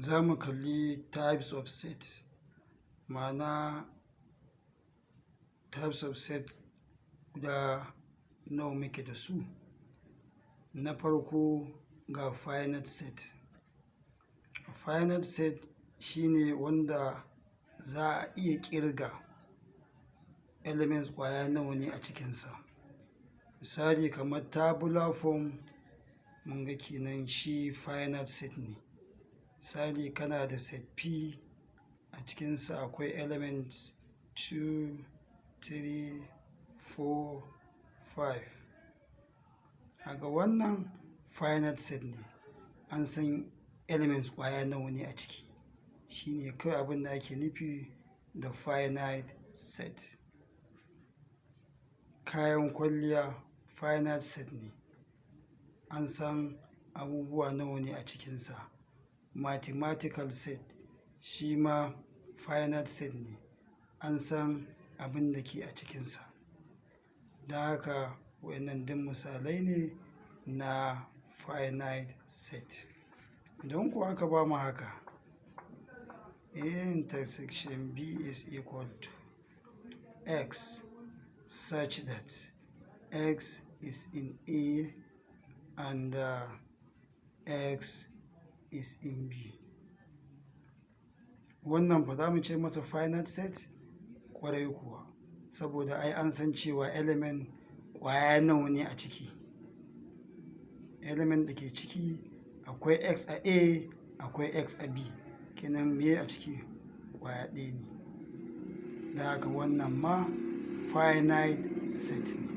Za mu kalli types of set, ma'ana types of set guda nawa muke da su. Na farko, ga finite set. Finite set shi ne wanda za a iya ƙirga elements ƙwaya nawa ne a cikinsa. Misali, kamar tabular form, mun ga kenan shi finite set ne. Misali, kana da set P, a cikinsa akwai elements 2, 3, 4, 5. Kaga wannan finite set ne, an san elements ƙwaya nawa ne a ciki. Shi ne kawai abin da ake nufi da finite set. Kayan kwalliya finite set ne, an san abubuwa nawa ne a cikinsa. Mathematical set shi ma finite set ne, an san abin da ke a cikinsa. Don haka waɗannan duk misalai ne na finite set. Idan kuwa aka ba mu haka, A intersection B is equal to x such that x is in A and x is in B. Wannan fa za mu ce masa finite set? Ƙwarai kuwa, saboda ai an san cewa element ƙwaya nawa ne a ciki. Element da ke ciki, akwai x a A, akwai x a B. Kenan meye a ciki? Ƙwaya ɗaya ne. Don haka wannan ma finite set ne.